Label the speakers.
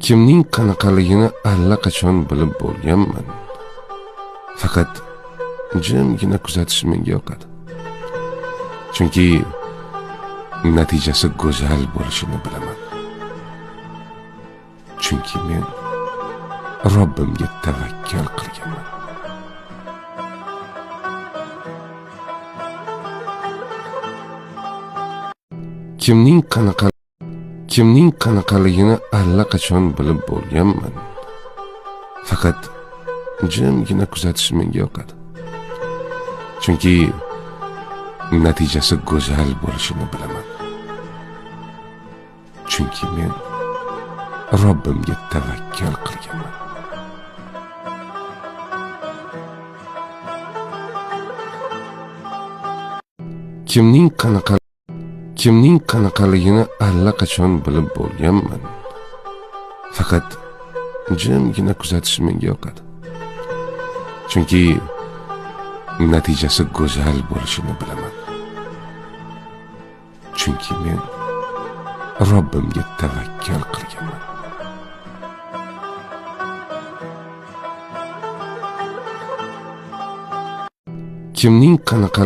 Speaker 1: Kimning qanaqaligini allaqachon bilib bo'lganman. Faqat jimgina kuzatish menga yoqadi. Chunki natijasi go'zal bo'lishini bilaman. Chunki men Robbimga tavakkal qilganman. Kimning qanaqaligini allaqachon bilib bo'lganman. Faqat jimgina kuzatish menga yoqadi. Chunki natijasi go'zal bo'lishini bilaman. Chunki men Robbimga tavakkal qilganman. Kimning qanaqaligini allaqachon bilib bo'lganman. Faqat jimgina kuzatish menga yoqadi. Chunki natijasi go'zal bo'lishini bilaman. Chunki men Robbimga tavakkal qilganman.